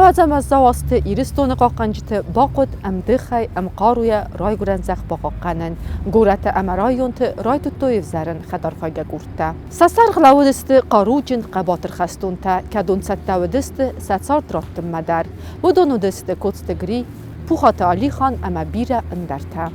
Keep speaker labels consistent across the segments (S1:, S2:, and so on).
S1: Нӕуӕдзӕм уӕззау азты Ирыстоны хъахъхъӕнджыты бахъуыд ӕмдыхӕй, ӕмхъаруйӕ райгуырӕн зӕхх бахъахъхъӕнын, горӕты ӕмӕ районты райдыдтой ӕвзӕрын хӕдархайгӕ къордтӕ. Сӕ сӕргъ лӕууыдысты хъаруджын, хъӕбатыр хӕстонтӕ, кӕдон цӕттӕ уыдысты сӕ цард раттынмӕ дӕр. Уыдон уыдысты Коцты Гри, Пухаты Алихан ӕмӕ бирӕ ӕндӕртӕ.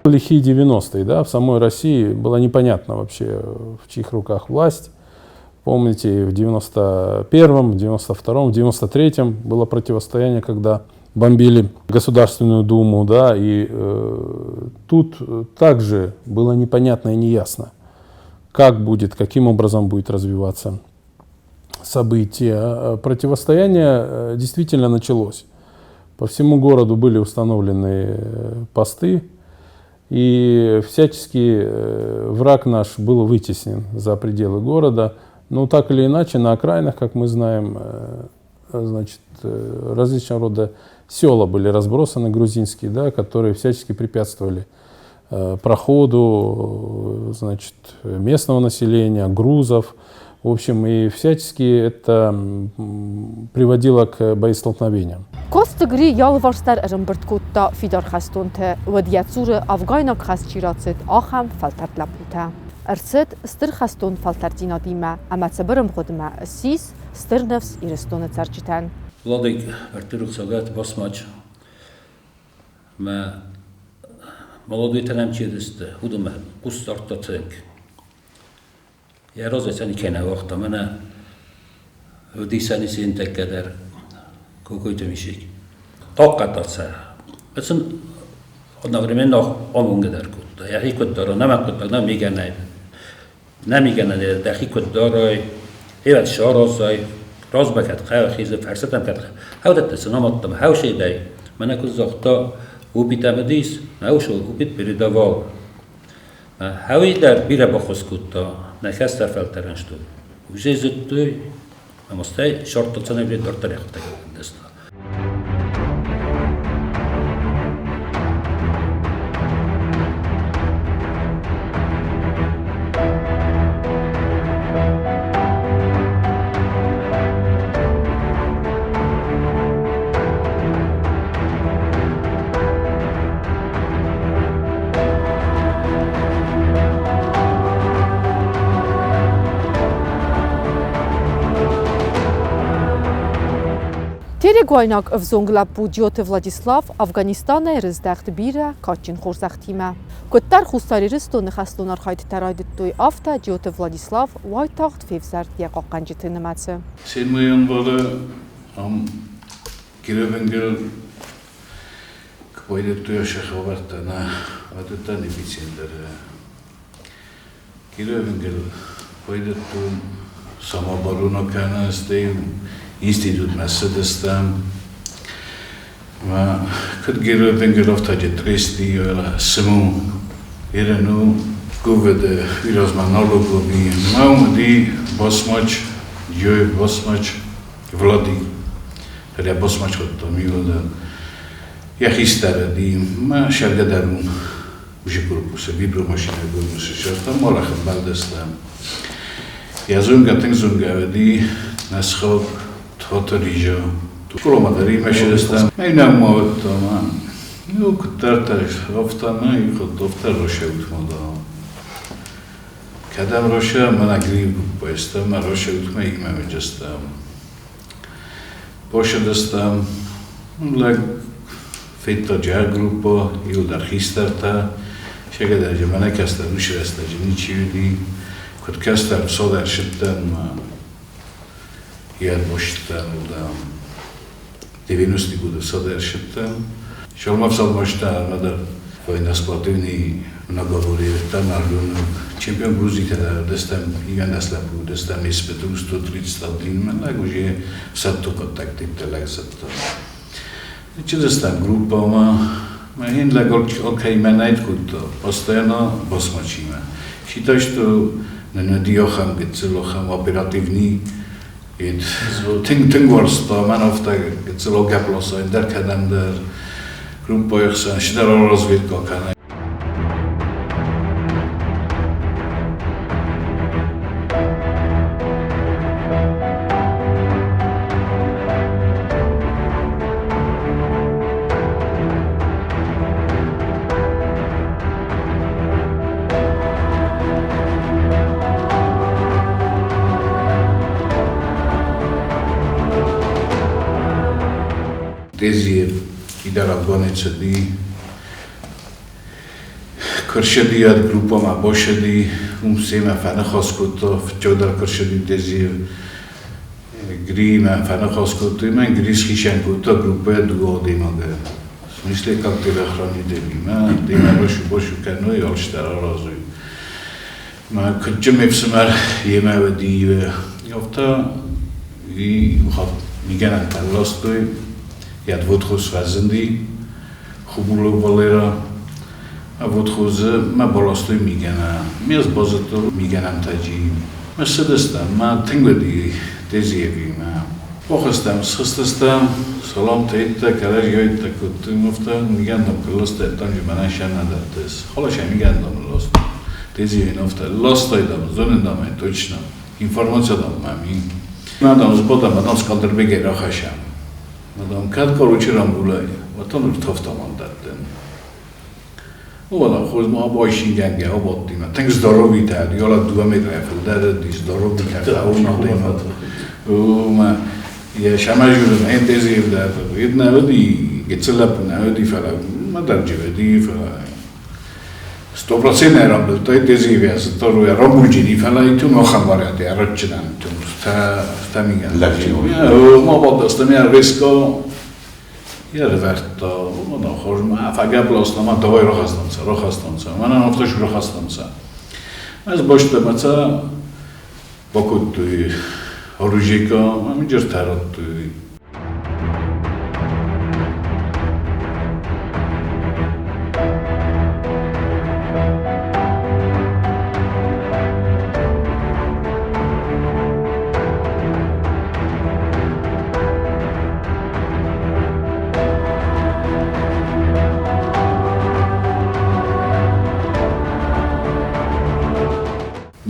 S2: Лихие 90-е, да, в самой России было непонятно вообще, в чьих руках власть. Помните, в 91-м, 92-м, 93-м было противостояние, когда бомбили Государственную Думу, да, и тут также было непонятно и неясно, как будет, каким образом будет развиваться событие. Противостояние действительно началось. По всему городу были установлены посты, и всячески враг наш был вытеснен за пределы города. Но так или иначе, на окраинах, как мы знаем, значит, различного рода села были разбросаны грузинские, да, которые всячески препятствовали проходу, значит, местного населения, грузов. В общем, и всячески это приводило к боестолкновениям.
S1: Коцты Гри йӕ алыварс дӕр ӕрӕмбырд кодта фидар хӕстонты, уӕд йӕ цуры афгайнаг хӕст чи рацыд, ахӕм фӕлтӕрд лӕппутӕ. Ӕрцыд стыр хӕстон фӕлтӕрддзинадимӕ ӕмӕ цыбыр ӕмгъуыдмӕ ссис стыр ныфс Ирыстоны цӕрджытӕн.
S3: Владик Артур Басмач мӕ молодой нӕм чи уыдысты, уыдонмӕ хъус дардта тынг. Йӕ разӕй сӕ никӕй нӕ уагъта, мӕнӕ ӕвдисӕни син тӕккӕ дӕр Кокойты Мишик. Хъахъхъӕдта сӕ. Сын одновременно омонгӕ дӕр кодта. Йӕхи куыд дара, нӕ мӕ куыд нӕ мигӕнӕй. Нӕ мигӕнӕн дӕхи куыд дарай, эвӕд саразай, размӕ кӕд хизы, фӕрсытӕм кӕд хӕудӕттӕ сын амадтам хӕуседӕй. Мӕнӕ куыд загъта, опыт ӕм уыдис, нӕ ушел опыт передавал. Хӕуи дӕр бирӕ баххуыс кодта нӕ хӕстӕр фӕлтӕрӕн стур. Уже зыдтой, ӕмӕ стӕй сӕрдтыцӕнӕй дарддӕр йӕхӕдӕг ӕндӕзта.
S1: Терегуайнаг ӕвзонг лӕппу Джиоты Владислав Афганистанӕй рыздӕхт бирӕ кадджын хорзӕхтимӕ. Куыддӕр Хуссар Ирыстоны хӕстон архайдтытӕ райдыдтой, афтӕ Джиоты Владислав уайтагъд февзӕрд йӕ хъахъхъӕнджыты нымӕцы.
S4: 7 январы ам Кировенгел байдыдтой сӕ хабӕрттӕ нӕ райдыдта эпицентр. Кировенгел байдыдтон самооборона кӕнын, стӕй институтмӕ цыдыстӕм. Куыд Геровенгел афтӕ Трести Сыму Ерену Гуведе Виразма налогови Мауди Басмач, Йой Басмач Влади Фӕлӕ басмач кодта миуӕ йӕ хистӕрӕди мӕ сӕргӕдӕрун уже корпуса вибромашина корпуса сӕрта малахын балдӕстам. Я зонга тынг зонгӕ уыди нӕ сыхаг Тхоты Рижа. Скъоламӕ дӕр имӕ сидыстам. Ӕй нӕм ма уыдтам. Ну, куыддӕртӕ афтӕ нӕ, афтӕ росӕут ма да. Кӕдӕм роса, мӕнӕ грив гуппайстам, мӕ росӕут ма имӕ меджестам. Посадыстам, лӕг федта джагруппа, иуылдӕр хистӕртӕ, сегадӕджы мӕнӕ кӕстӕр уыцы рӕстӕджы ничи уыди. Куыд кӕстӕр цодӕр сыдтӕн ма йӕ босыдтӕн уырдӕм. 90 годы цодӕр сыдтӕн. Сӕумӕфсӕлмӕстӕ ӕмӕ дӕр военно-спортивный многоборье чемпион Грузии тогда дастам Иван лӕппу дастам СПТУ 131 мӕ уже сӕтту хъуыддӕгтӕ лӕг сӕтта. Чудесна группа, ма хин окей, меняет куда, постоянно басмачиме. Считай, что на диохам гецелохам оперативни, и тинг варста, мен офта гецело геплоса, индер кадендер, группа ихсан, шидер разведка кана. Дезиев идар Афганецеди Кыршедият группа ма бошеди умсема фанахоското вчодар кыршеди Дезиев грима фанахоското има грисхишен кото група дуодимага. В смысле как телохранители ма дима бошу бошу кано и олштара разуй. Ма кычмепсмар емавдиве. Ёфта и хат миганан талластой яд водхос вазынди хубуло валера а водхозе ма болостой мигана мес бозато миганам таджи ма сыдыста ма тингведи дезиеви ма похостам схыстастам салам тейтта караж йойтта куттумуфта мигандам кылласта там же мана шанадаттес холоша мигандам лост дезиеви нофта лостойдам зонендам точно информация дам мами мадам сбода мадам скалдербеге рахаша Мадам кад короче рамбулай ватан ртофтамандаттен Ола хоз ма бойшинганге оботтима. Тенг здоровый та, ёла 2 метра филдар ди здоровый та, ума я шамажур энтезив да, видно води гецелап на води фала, мадарджи фала. 100% рамбл той дезив я здоровый рамбулджи фала и ту мохамбарят я рочнам ту та тамиган. Ма бодастам я риско я реверто, мадам хожма, фагаблоста, ма давай рохастанца, рохастанца, мана офташ рохастанца. Аз бошта маца бокуттуй оружейка, ма миджер тараттуй.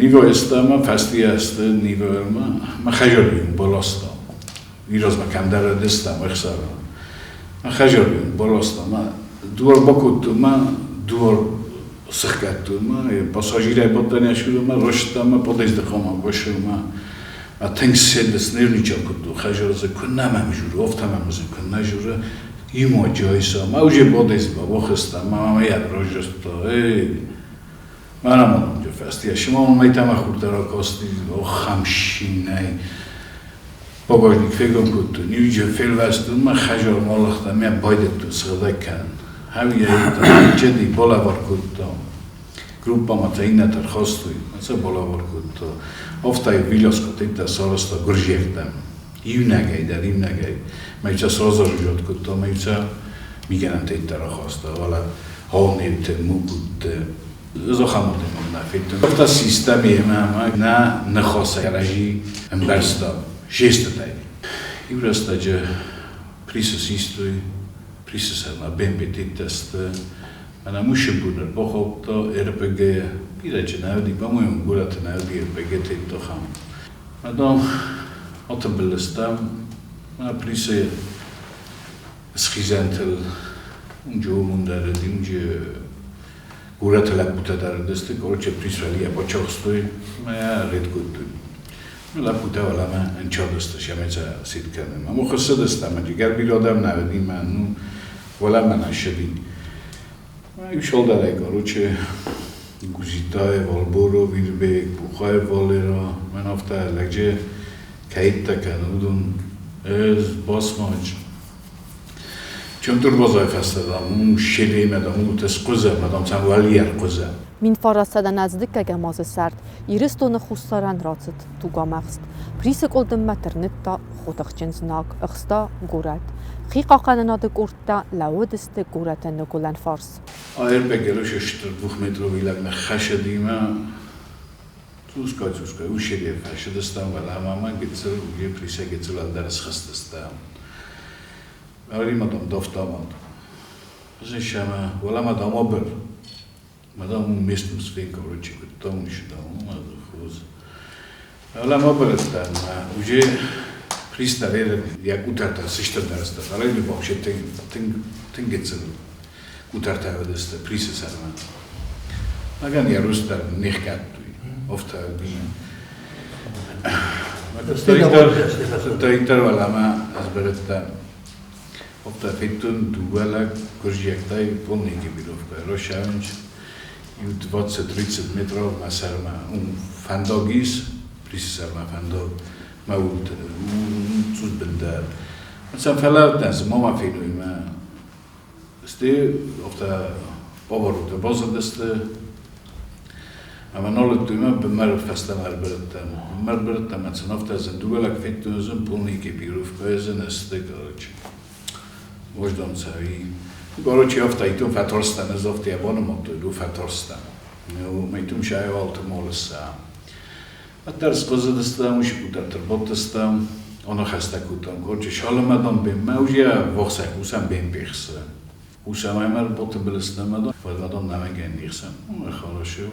S4: Nivo esta ma fasti esta nivo ma ma khajori bolosta. Viroz ma kandara desta ma khsara. Ma khajori bolosta ma duor bokut ma duor схкату ма пассажире ботаня шуру ма рошта ма подезд хома бошу ма а тенкседес нервничал куду хажорзе кунама мжуру офтама мзу кунажура имо джойса ма уже подезд ба вохста ма ма я рожосто эй Манам фасти шумо метама хурдара кости хамшинай багажник фегом куту нюже фелвасту ма хажор молахта ме байдету сгдакан хавия чеди болавар куту группа ма цейнатар хостуй маца болавар куту офтай вилоско тита сороста гуржехта ивнагай дар ивнагай майца срозор жот куту майца миганам тита хоста вала хонит мукут Зохамотем Офта системе ма на нахоса гаражи амбарста жестатай. Иврастаджа присусистуй присусана БМП титаст мана мушебунер бохопто РПГ пираче навди по-моему гурат навди РПГ титохам. Мадам отабелестам ма присе схизентел унджо мундаре димже гуратела бутадарындесты, короче, присвали я почохстой, ма редкуту. Ла путава ма анчодоста шамеца ситкане. Ма мухосадеста, ма джигар билодам наведи, ма ну вала ма нашеди. Ма ишолдаре, короче, гузитае валборо, вирбек, бухае валера, ма нафта лагже каитта канудун, эз басмач. Чем турбозой фестадам, шелемедам, утес кузе, мадам сам валиер кузе.
S1: 1912 азы сӕрд Ирыстоны хуссарӕн рацыд тугамӕхст. Присы къуылдыммӕ тырныдта хотыхджын знаг, ӕхста горӕт. Хихъахъхъӕнынады къордтӕ лӕууыдысты горӕты ныгуылӕн фарс.
S4: Аербег эрős двухметровый лаг хашадима цускай цускай ушеле фашидыстам валамама гецел уге приса гецел алдарс хастастам. Аримадам дофтаманд. Зашама валамадам обер. Мадам местным свин, короче, там еще дам, хуз. Валам оберстам, уже пристав я кутарта сиштадаста, алайли вообще тын тын тын гецел кутарта ведеста присесарма. Маган я рустар нихкаттуй, офта би. Интервалама азберетта офта фитун дуала гуржиактай полный экипировка. Рошавинч 20-30 метров масарма фандогис присесарма фандог маут цузбендар. Сам фалавтас мама финуима. Сте офта поворот бозадесте Ама нолетуима бмер фестамар береттам. Бмер береттам аценовта за дуелак фитунзен полный экипировка езен эсте, короче. Мождомцави. Короче, офта итум фаторстан, ez ofta jabonomot du fatorstan. Ну, майтум шайвал томолса. Атарс козадастам, ушикутар ботастам, оно хастакутам. Короче, шаламадам бем маужия вохсак усам бем пихса. Усам аймар ботабелестамадам, вадам намаген нихсам. Ну, хорошо.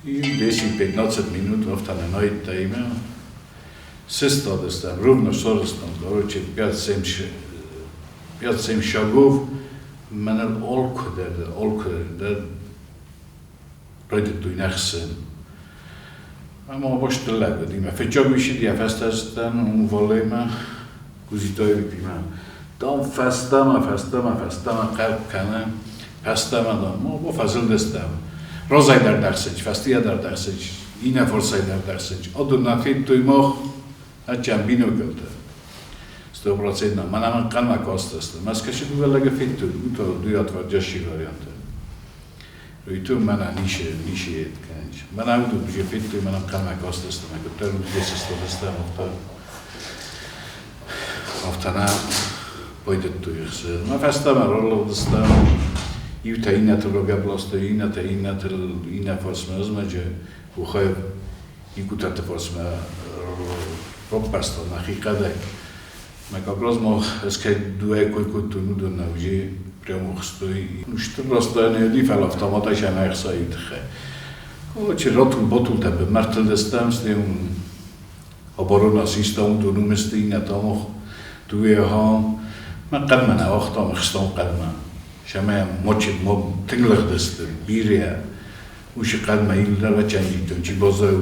S4: И 10-15 минут офта на нойта има. Сестадастам, ровно соростам, короче, 5-7 шагов менel olkuder ройдетуй нахсен. Ама обоштелего, дима фечогвиши dia festaztan un volema guzitoevi pima. Dam festama festama festama qalb kana festama dam mo fazildestam. Rozay dar daxsech, festia dar daxsech, ina forsay dar daxsech. Odu nafit tuimoch ачам биноклта. 100% манама қалма костаста. Маскаши дугалага фитту, уто дуят варджаши варианта. Риту мана нише, нише етканч. Мана уду бже фитту, манам қалма костаста, ма кутару десеста офта. Офтана пойдет туихсе. Ма фестама роллодаста. Иута инател рогабласта, ината инател ина фосмазмаже, ухай икутата фосма роппаста на хикаде. Макаброзмо эске дуэ койкуту нудун уже прямо хстой. Ну что просто не дифал автомата шамахса итхе. Короче, ротул ботул табе мартелдестам стеум оборона систем дунумести натамох дуэ хам ма қадмана охтам хстом қадма. Шама мочи мо тинглахдест бирия уши қадма илдар вачанжитун чи бозой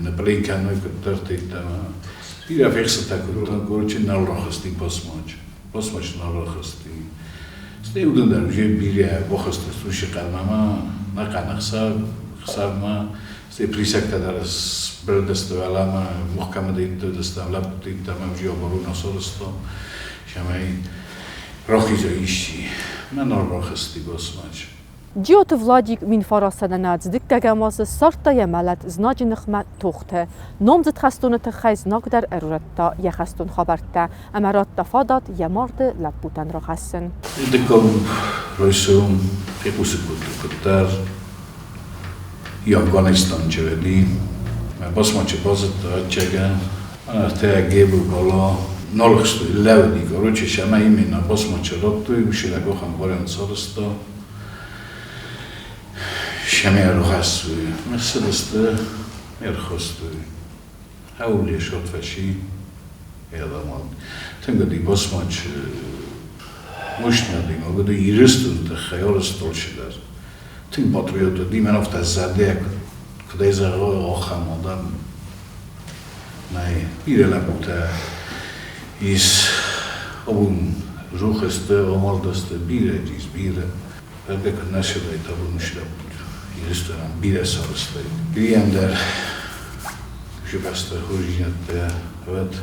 S4: наплейкано кутартитама. Бира фехсата кутан, короче, налрохости посмоч. Посмоч налрохости. Стеудундар уже бирия бохостес уши қадмама нақанахса хсарма сте присакта дарас брдестовалама мухкама дитта лаптиттама уже оборона соросто шамай рохизо иши ма налрохости босмоч.
S1: Джиоты Владик 1912 азы ссардта йӕ мӕлӕт знаджы ныхмӕ тохты. Номдзыд хӕстоны тыххӕй знаг дӕр ӕрурӕдта йӕ хӕстон хабӕрттӕ ӕмӕ радта фадат йӕ марды лӕппутӕн рахӕссын.
S4: Дыккаг райсом фехъусын кодтой куыддӕр и Афганистан чеведи. Басмачи базыдта аччага, ана гебу бала нолхсту левди, короче, шама именно басмачи ратту, ушила гохан вариант сарыста. Шама рухасу, месседесте мерхосту. Аули шотфаши эламал. Тенгоди басмач мощнади, могоди ирыстун та хаёрс толшидар. Тинг патриот ди мен офта заде кудеза охам адам най бирелапута is обун рухесте омалдасте бире дис бире Бергек нашевай табун шлап Ирыстонан бире сарыстай. Биендер жибаста хуржинатте вот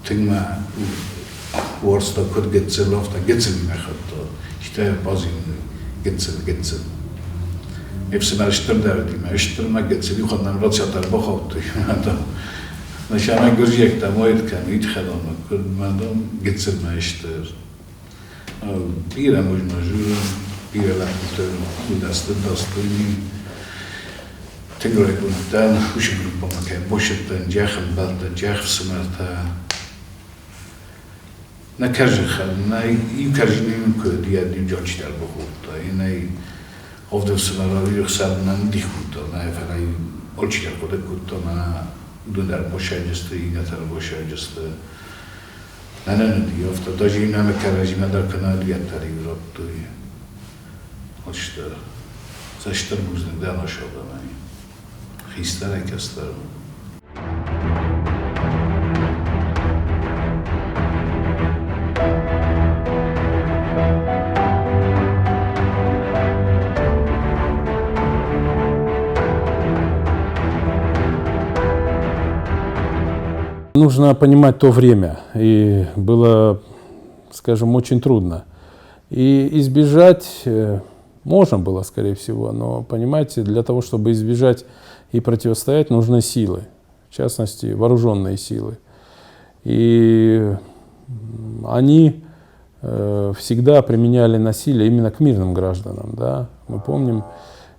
S4: тингма Уарзта куыд гыццыл, афтӕ гыццылимӕ хуыдта. Стӕй базин гыццыл, гыццыл. Ме фсымӕр стырдӕр уыди, мӕ стырмӕ гыццыл иу хатт нӕм рацӕттӕ ӕрбахаудтой. Нысанӕй гуырдзиӕгтӕ моет кӕнут хӕдонмӕ, куыд мӕ дам гыццылмӕ стыр. Бирӕ можно журы, бирӕ лӕппутӕ уыдӕсты достойный. Тынг райгонд дӕн, уыцы группӕмӕ кӕй босыдтӕн, джӕх ӕмбӕлттӕ, джӕх ӕфсымӕртӕ. Нӕ кӕрзыхӕн, нӕ иу кӕрзын иу куыд йӕ иу джочитӕ бахордта, иннӕ авд ӕфсымӕры иу хсӕн нӕ ндих кодта, нӕ фӕлӕ алчидӕр хъуыды кодта, мӕ уыдон дӕр босайджысты, иннӕтӕ дӕр босайджысты. Нӕ нӕ уыди афтӕ, даже иннӕ кӕрӕдзимӕ дӕр куы нӕ уыди, иу радтой. Стыр, стыр бузныг дӕ ӕмӕ хистӕрӕй кӕстӕрмӕ.
S2: Нужно понимать то время, и было, скажем, очень трудно. И избежать можно было, скорее всего, но, понимаете, для того, чтобы избежать и противостоять, нужны силы, в частности, вооруженные силы. И они всегда применяли насилие именно к мирным гражданам, да, мы помним,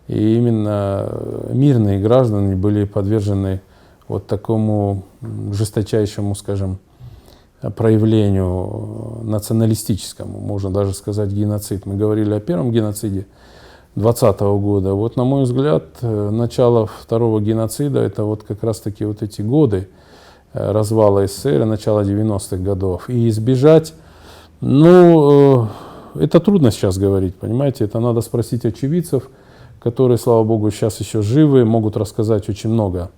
S2: и именно мирные граждане были подвержены вот такому жесточайшему, скажем, проявлению националистическому, можно даже сказать геноцид. Мы говорили о первом геноциде 2020 года. Вот, на мой взгляд, начало второго геноцида – это вот как раз-таки вот эти годы развала СССР, начало 90-х годов. И избежать, ну, это трудно сейчас говорить, понимаете, это надо спросить очевидцев, которые, слава богу, сейчас еще живы, могут рассказать очень много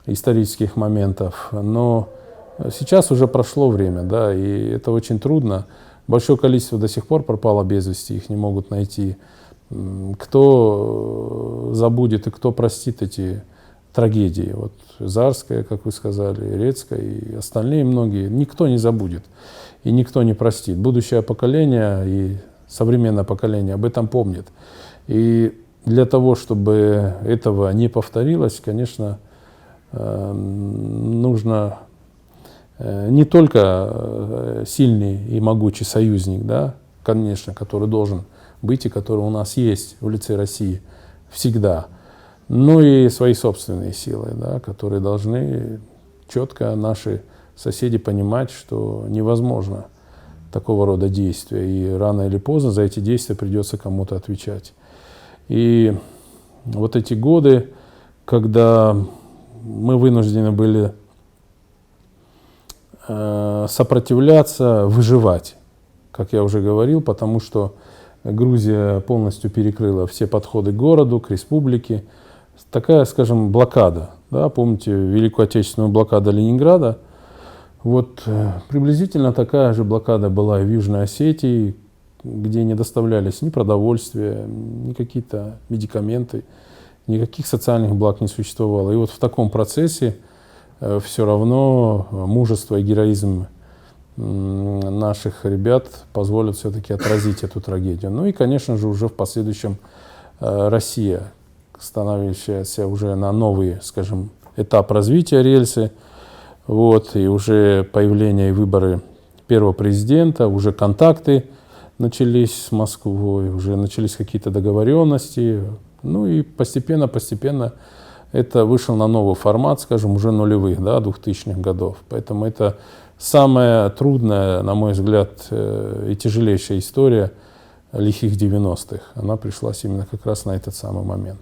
S2: исторических моментов. Но сейчас уже прошло время, да, и это очень трудно. Большое количество до сих пор пропало без вести, их не могут найти. Кто забудет и кто простит эти трагедии? Вот Зарская, как вы сказали, Рецкая и остальные многие. Никто не забудет и никто не простит. Будущее поколение и современное поколение об этом помнит. И для того, чтобы этого не повторилось, конечно, нужно не только сильный и могучий союзник, да, конечно, который должен быть и который у нас есть в лице России всегда, но и свои собственные силы, да, которые должны четко наши соседи понимать, что невозможно такого рода действия, и рано или поздно за эти действия придется кому-то отвечать. И вот эти годы, когда мы вынуждены были сопротивляться, выживать, как я уже говорил, потому что Грузия полностью перекрыла все подходы к городу, к республике. Такая, скажем, блокада. Да, помните Великую Отечественную блокаду Ленинграда? Вот приблизительно такая же блокада была и в Южной Осетии, где не доставлялись ни продовольствие, ни какие-то медикаменты, никаких социальных благ не существовало. И вот в таком процессе все равно мужество и героизм наших ребят позволят все-таки отразить эту трагедию. Ну и, конечно же, уже в последующем Россия, становящаяся уже на новый, скажем, этап развития рельсы, вот, и уже появление и выборы первого президента, уже контакты начались с Москвой, уже начались какие-то договоренности, ну и постепенно-постепенно это вышло на новый формат, скажем, уже нулевых, да, 2000-х годов. Поэтому это самая трудная, на мой взгляд, и тяжелейшая история лихих 90-х. Она пришлась именно как раз на этот самый момент.